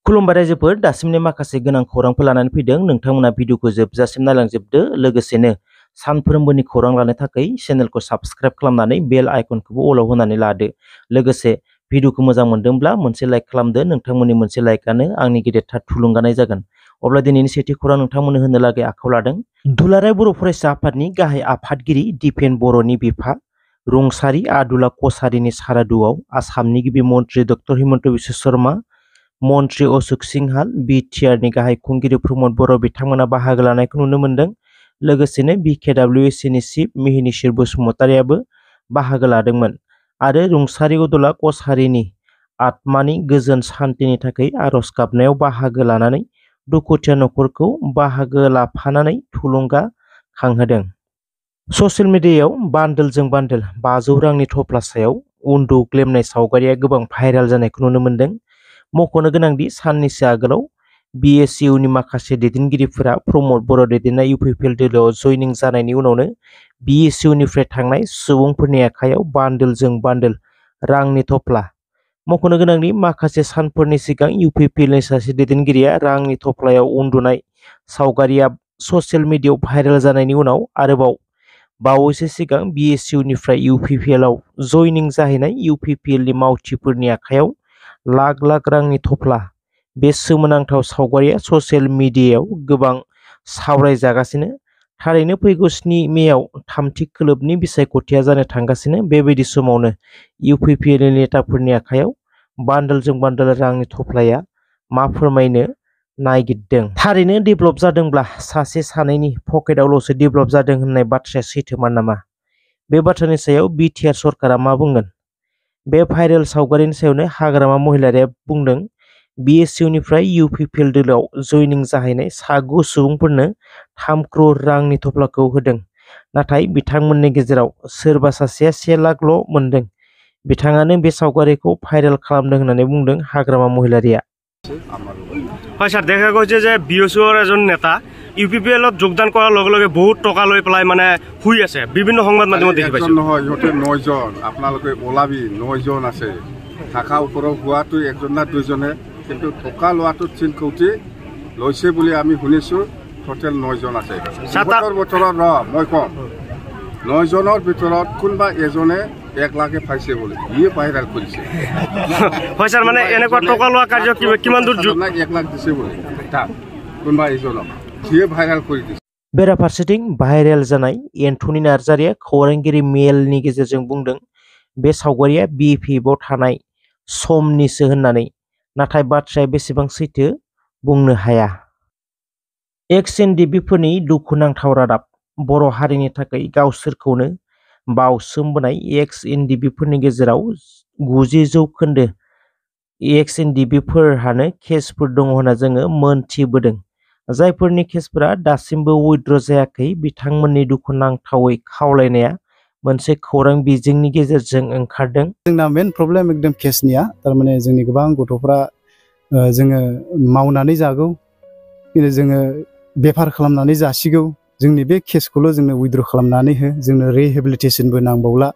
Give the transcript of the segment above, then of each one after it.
खुलुमबाय रायजोफोर दासिमनि माखासे गोनां खौरांफोर लानानै फैदों नोंथांमोना भिडिअखौ जोबजासिम नायलांजोबदो लोगोसेनो सानफ्रोमबोनि खौरां लानो थाखाय चेनेलखौ साबस्क्राइब खालामनानै बेल आइकनखौबो अलाव होनानै लादो लोगोसे भिडिअखौ मोजां मोनदोंब्ला मोनसे लाइक खालामदो नोंथांमोननि मोनसे लाइकआनो आंनि गेदेरथार थुलुंगानाय जागोन अब्ला दिनैनि सेथि खौरां नोंथांमोननो होनो लागै आखायाव लादों दुलाराय बर' फरायसा आफादनि गाहाय आफादगिरि दिपेन बर'नि बिफा रुंसारि आदुला कसारिनि सारादुआव आसामनि गिबि मन्त्रि डक्टर हिमन्त बिश्व शर्मा मन्त्रि अशोक सिंहाल बिटिआरनि गाहाय खुंगिरि प्रमद बर' बिथांमोना बाहागो लानायखौ नुनो मोन्दों लोगोसेनो बिकेडब्लिउएसिनि चिफ मिहिनीश्वर बसुमतारियाबो बाहागो लादोंमोन आरो रुंसारि अदुला कसारिनि आत्मानि गोजोन सान्थिनि थाखाय आरज गाबनायाव बाहागो लानानै दुखुथिया नखरखौ बाहागो लाफानानै थुलुंगा खांहोदों। ससियेल मिडियायाव बान्डोलजों बान्डोल 500 रांनि थफ्ला सायाव उन्दुग्लेमनाय सावगारिया गोबां भाइरेल जानायखौ नुनो मोन्दों। मख'नो गोनांदि साननैसो आगोलाव बिएसइउनि माखासे दैदेनगिरिफोरा प्रमद बर' दैदेननाय इउपिपिएल दोलोआव जयनिं जानायनि उनावनो बिएसइउनिफ्राय थांनाय सुबुंफोरनि आखायाव बान्डोलजों बान्डोल रांनि थफ्ला मख'नो गोनांदि माखासे सानफोरनि सिगां इउपिपिएलनि सासे दैदेनगिरिया रांनि थफ्लायाव उन्दुनाय सावगारिया ससियेल मिडियायाव भाइरेल जानायनि उनाव आरोबाव बावैसो सिगां बिएसइउनिफ्राय इउपिपिएलआव जयनिं जाहैनाय इउपिपिएलनि मावथिफोरनि आखायाव लाख लाख रांनि थफ्ला बे सोमोनांथाव सावगारिया ससियेल मिडियायाव गोबां सावरायजागासिनो थारैनो फैगौ 7 मेआव थामथि खोलोबनि बिसायख'थिया जानो थांगासिनो बेबायदि समावनो इउपिपिएलनि नेताफोरनि आखायाव बान्डोलजों बान्डोल रांनि थफ्लाया मा फोरमायनो नागिरदों थारैनो डेभेलप जादोंब्ला सासे सानैनि पकेटआवल'सो डेभेलप जादों होननाय बाथ्राया सैथोमार नामा बे बाथ्रानि सायाव बिटिआर सरकारा मा बुंगोन बे भाइरेल सावगारिनि सायावनो हाग्रामा महिलारिया बुंदों बिएसइउनिफ्राय इउपिपिएल दोलोआव जयनिं जाहैनाय 9 सुबुंफोरनो 3 करोड़ रांनि थफ्लाखौ होदों नाथाय बिथांमोननि गेजेराव सोरबा सासेया 1 लाखल' मोनदों बिथाङानो बे सावगारिखौ भाइरेल खालामदों होननानै बुंदों हाग्रामा महिलारिया হয় স্যার দেখা গৈছে যে বিএসইউৰ এজন নেতা ইউপিপিএলত যোগদান কৰাৰ লগে লগে বহুত টকা লৈ পেলাই মানে শুই আছে বিভিন্ন সংবাদ মাধ্যমত দেখি পাইছো নহয় ইহঁতে 9 জন আপোনালোকে ওলাবি 9 জন আছে থাকা ওপৰত হোৱাটো একজন না দুজনে কিন্তু টকা লোৱাটো 3 কোটি লৈছে বুলি আমি শুনিছো টোটেল 9 জন আছে 70 বছৰৰ মই কম 9 জনৰ ভিতৰত কোনবা এজনে 1 লাখে পাইছে বুলি ই ভাইৰাল কৰিছে হয় স্যার মানে এনেকুৱা টকা লোৱা কাৰ্য কিমান দূৰ 1 লাখ দিছে বুলি তা কোনবা এজনক ই ভাইৰাল কৰি দিছে बेराफारसेथिं भाइरेल जानाय एन्टनी नार्जारिया खौरांगिरि मेलनि गेजेरजों बुंदों बे सावगारिया बिपिएफआव थानाय समनिसो होननानै नाथाय बाथ्राया बेसेबां सैथो बुंनो हाया एक्स-एनडिपिफोरनि दुखुनांथाव रादाब बर' हारिनि थाखाय गावसोरखौनो बावसोमबोनाय एक्स-एनडिपिफोरनि गेजेराव 90% एक्स-एनडिपिफोरहानो केसफोर दङ होनना जोङो मोनथिबोदों जायफोरनि केसफोरा दासिमबो उइथड्र जायाखै बिथांमोननि दुखुनांथावै खावलायनाया मोनसे खौरां बिजोंनि गेजेरजों ओंखारदों जोंना मेन प्रब्लेम एकदम केसनिया थारमाने जोंनि गोबां गथ'फ्रा जोङो मावनानै जागौ किन्तु जोङो बेफार खालामनानै जासिगौ जोंनि बे केसखौल' जोंनो उइथड्र खालामनानै हो जोंनो रिहेबिलिटेसनबो नांबावला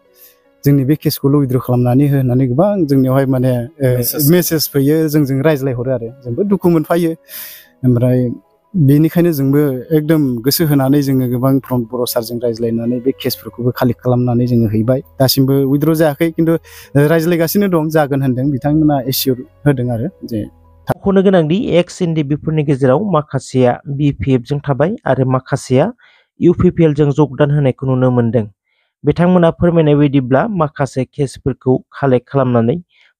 जोंनि बे केसखौल' उइथड्र खालामनानै हो होननानै गोबां जोंनियावहाय माने मेसेज फैयो जोंजों रायज्लायहरो आरो जोंबो दुखु मोनफायो ओमफ्राय बेनिखायनो जोंबो एकदम गोसो होनानै जोङो गोबां प्रमद बर' सारजों रायज्लायनानै बे केसफोरखौबो कालेक्ट खालामनानै जोङो हैबाय दासिमबो उइथड्र जायाखै किन्तु रायज्लायगासिनो दं जागोन होनदों बिथांमोना एसियर होदों आरो जे मख'नो गोनांदि एक्स-एनडिपिफोरनि गेजेराव माखासेया बिपिएफजों थाबाय आरो माखासेया इउपिपिएलजों जगदान होनायखौ नुनो मोन्दों बिथांमोना फोरमायनाय बायदिब्ला माखासे केसफोरखौ कालेक्ट खालामनानै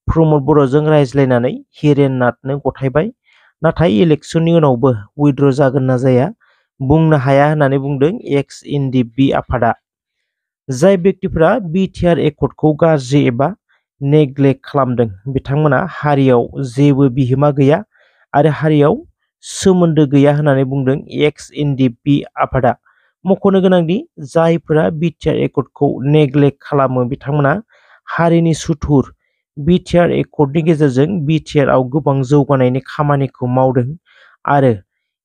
प्रमद बर'जों रायज्लायनानै हिरेन नाथनो गथायबाय नाथाय इलेक्शननि उनावबो उइथड्र जागोन ना जाया बुंनो हाया होननानै बुंदों एक्स-एनडिपि आफादा जाय व्यक्तिफोरा बिटिआर एकर्डखौ गाज्रि एबा नेग्लेक्ट खालामदों बिथांमोना हारियाव जेबो बिहोमा गैया आरो हारियाव सोमोन्दो गैया होननानै बुंदों एक्स-एनडिपि आफादा मख'नो गोनांदि जायफोरा बिटिआर एकर्डखौ नेग्लेक्ट खालामो बिथांमोना हारिनि सुथुर बिटिआर एकर्डनि गेजेरजों बिटिआरआव गोबां जौगानायनि खामानिखौ मावदों आरो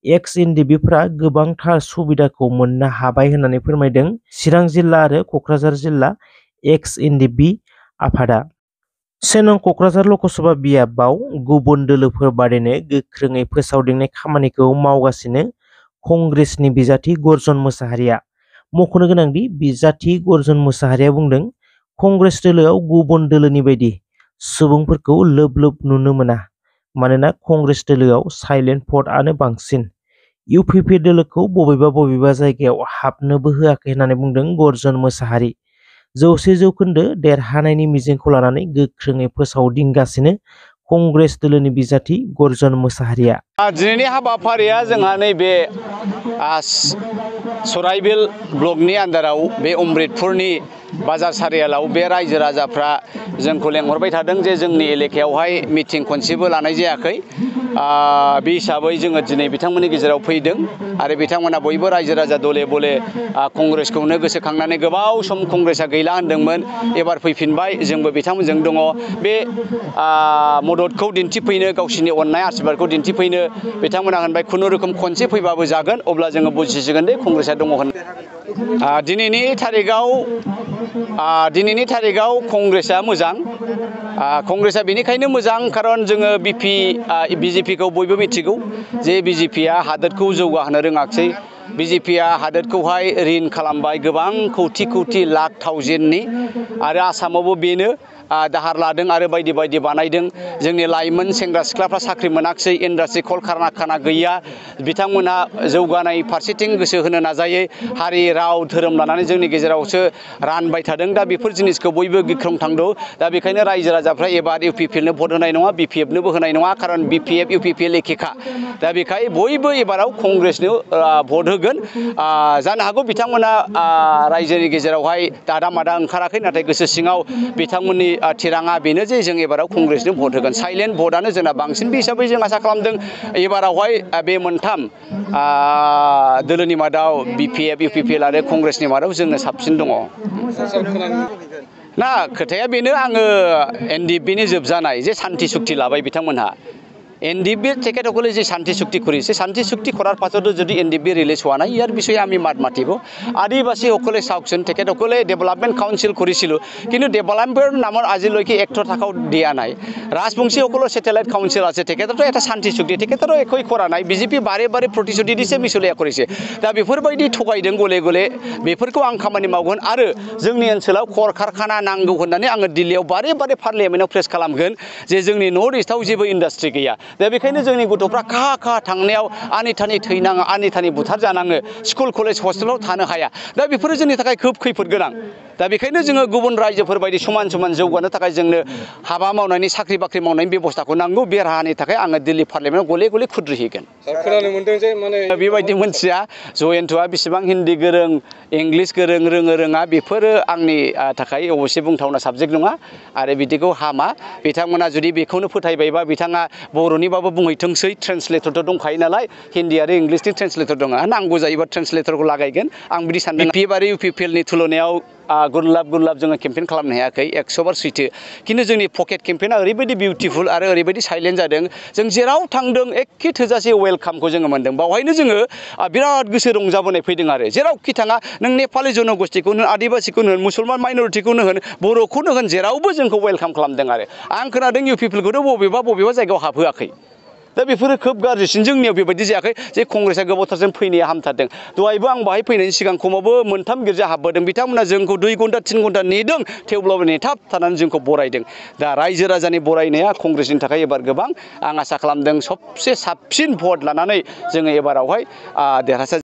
एक्स-एनडिपिफोरा गोबांथार सुबिदाखौ मोननो हाबाय होननानै फोरमायदों चिरां जिल्ला आरो क'क्राझार जिल्ला एक्स-एनडिपि आफादा सेनं क'क्राझार लकसभा बियाबाव गुबुन दोलोफोर बादिनो गोख्रोङै फोसावदिंनाय खामानिखौ मावगासिनो कंग्रेसनि बिजाथि गर्जन मोसाहारिया। मख'नो गोनांदि बिजाथि गर्जन मोसाहारिया बुंदों, कंग्रेस दोलोआव गुबुन दोलोनि बायदि सुबुंफोरखौ लोब लोब नुनो मोना, मानोना कंग्रेस दोलोआव साइलेन्ट भटआनो बांसिन। इउपिपि दोलोखौ बबेबा जायगायाव हाबनोबो होआखै होननानै बुंदों गर्जन मोसाहारि। 100% देरहानायनि मिजिंखौ लानानै गोख्रोङै फोसावदिंगासिनो कंग्रेस दोलोनि बिजाथि गर्जन मोसाहारिया। दिनैनि हाबाफारिया जोंहा नैबे सराइबिल ब्लकनि आन्दाराव बे अमृतपुरनि बाजार सारियालाव बे रायजो राजाफ्रा जोंखौ लेंहरबाय थादों जे जोंनि एलेकायावहाय मिटिं खनसेबो लानाय जायाखै। बे हिसाबै जोङो दिनै बिथांमोननि गेजेराव फैदों आरो बिथांमोना बयबो रायजो राजा दले बले कंग्रेसखौनो गोसोखांनानै गोबाव सम कंग्रेसआ गैला होनदोंमोन, एबार फैफिनबाय, जोंबो बिथांमोनजों दङ। बे मददखौ दिन्थिफैनो, गावसिनि अननाय आशीर्बादखौ दिन्थिफैनो बिथांमोना होनबाय खुनुरुखुम खनसे फैबाबो जागोन, अब्ला जोङो बुजिसिगोन दे कंग्रेसआ दङ होन। दिनैनि थारिखआव कंग्रेसआ मोजां। कंग्रेसआ बेनिखायनो मोजां खारन जोङो बिजेपिखौ बयबो मिथिगौ जे बिजेपिया हादोरखौ जौगाहोनो रोङाखसै। बिजेपिया हादोरखौहाय रिन खालामबाय गोबां कौटि लाख थावजेननि, आरो आसामावबो बेनो दाहार लादों आरो बायदि बायदि बानायदों। जोंनि लाइमोन सेंग्रा सिख्लाफ्रा साख्रि मोनाखसै, इन्डास्ट्रि कलकारखाना गैया। बिथांमोनहा जौगानाय फारसेथिं गोसो होनो नाजायै हारि राव धोरोम लानानै जोंनि गेजेरावसो रानबाय थादों। दा बेफोर जिनिसखौ बयबो गिख्रंथांदों। दा बेखायनो रायजो राजाफ्रा एबार इउपिपिएलनो भट होनाय नङा, बिपिएफनोबो होनाय नङा, खारन बिपिएफ इउपिपिएल एखेखा। दा बेखाय बयबो एबाराव कंग्रेसनो भट होगोन। जानो हागौ बिथांमोना रायजोनि गेजेरावहाय दादा मादा ओंखाराखै, नाथाय गोसो सिङाव बिथांमोननि थिराङा बेनो जे जों एबाराव कंग्रेसनो भट होगोन। साइलेन्ट भटआनो जोंना बांसिन। बे हिसाबै जों आसा खालामदों एबारावहाय बे मोनथाम दोलोनि मादाव बिपिएफ इउपिपिएल आरो कंग्रेसनि मादाव जोंनो साबसिन दङ। ना खोथाया बेनो, आङो एनडिएफबिनि जोबजानाय যে শান্তি চুক্তি লাবাই বিथांमोनहा এনডিএফবির তেখেতসকলে যে শান্তি চুক্তি কৰিছে, শান্তি চুক্তি কৰাৰ পাছতো যদি এনডিএফবি ৰিলিজ হোৱা নাই, ইয়াৰ বিষয়ে আমি মাত মাতিব। আদিবাসীসকলে চাওকচোন, তেখেতসকলে ডেভেলপমেণ্ট কাউন্সিল কৰিছিলোঁ, কিন্তু ডেভেলপমেণ্টৰ নামৰ আজিলৈকে একটো টকাও দিয়া নাই। ৰাজবংশীসকলৰ ছেটেলাইট কাউন্সিল আছে, তেখেততো এটা শান্তি চুক্তি, তেখেতৰো একোই কৰা নাই। বিজেপি বাৰে বাৰে প্ৰতিশ্ৰুতি দিছে, মিছলীয়া কৰিছে। दा बेफोरबायदि थगायदों गले गले। बेफोरखौ आं खामानि मावगोन आरो जोंनि ओनसोलाव कलकारखाना नांगौ होननानै आङो दिल्लीयाव बारे बारे पार्लियामेन्टआव प्रेस खालामगोन जे जोंनि नर्थ इस्टआव जेबो इन्डास्ट्रि गैया। दा बेखायनो जोंनि गथ'फ्रा खाहा थांनायाव आनिथानि थैनाङो, आनिथानि बुथार जानाङो, स्कुल कलेज हस्टेलाव थानो हाया। दा बेफोरो जोंनि थाखाय खोब खैफोद गोनां। दा बेखायनो जोङो गुबुन रायजोफोर बायदि समान जौगानो थाखाय जोंनो हाबा मावनायनि, साख्रि बाख्रि मावनायनि बेबस्थाखौ नांगौ। बे राहानि थाखाय आङो दिल्ली पार्लियामेन्टआव गले गले खुद्रिहैगोन। खोनानो मोनदों जे माने बेबायदि मोनथिया जयन्तआ बेसेबां हिन्दी गोरों, इंलिस गोरों, रोङा बेफोरो आंनि थाखाय अबयसे बुंथावना साबजेक्ट नङा आरो बिदिखौ हामा। बिथांमोना जुदि बेखौनो फोथायबायबा बिथाङा बर'निबाबो बुंहैथोंसै, ट्रेन्सलेटरथ' दंखायो नालाय, हिन्दी आरो इंलिसनि ट्रेन्सलेटर दङ। नांगौ जायोबा ट्रेन्सलेटरखौ लागायगोन, आं बिदि सानदों। बिपिएफ आरो इउपिपिएलनि तुलनायाव गुरलाब जोङो केम्पेइन खालामनो हायाखै, 100 सैथो। खिन्थु जोंनि पकेट केम्पेइना ओरैबायदि बिउटिफुल आरो ओरैबायदि साइलेन्ट जादों, जों जेराव थांदों एखे थोजासे वेलकामखौ जोङो मोनदों। बावहायनो जोङो बिराद गोसो रंजाबोनाय फैदों आरो जेरावखि थाङा, नों नेपालि जनगोष्ठीखौनो, आदिबासिखौनो होन, मुसलमान माइनरिटिखौनो होन, बर'खौनो होन, जेरावबो जोंखौ वेलकाम खालामदों आरो। आं खोनादों इउपिपिएलखौथ' बबेबा जायगायाव हाबहोआखै। दा बेफोरो खोब गाज्रिसिन। जोंनियाव बेबायदि जायाखै जे कंग्रेसआ गोबावथारजों फैनाया हामथारदों। दहायबो आं बाहाय फैनायनि सिगां खमावबो 3 गिर्जा हाबबोदों। बिथांमोना जोंखौ 2 घन्टा 3 घन्टा नेदों, थेवब्लाबो नेथाबथानानै जोंखौ बरायदों। दा रायजो राजानि बरायनाया कंग्रेसनि थाखाय एबार गोबां। आं आसा खालामदों सबसे साबसिन भट लानानै जोङो एबारावहाय देरहासार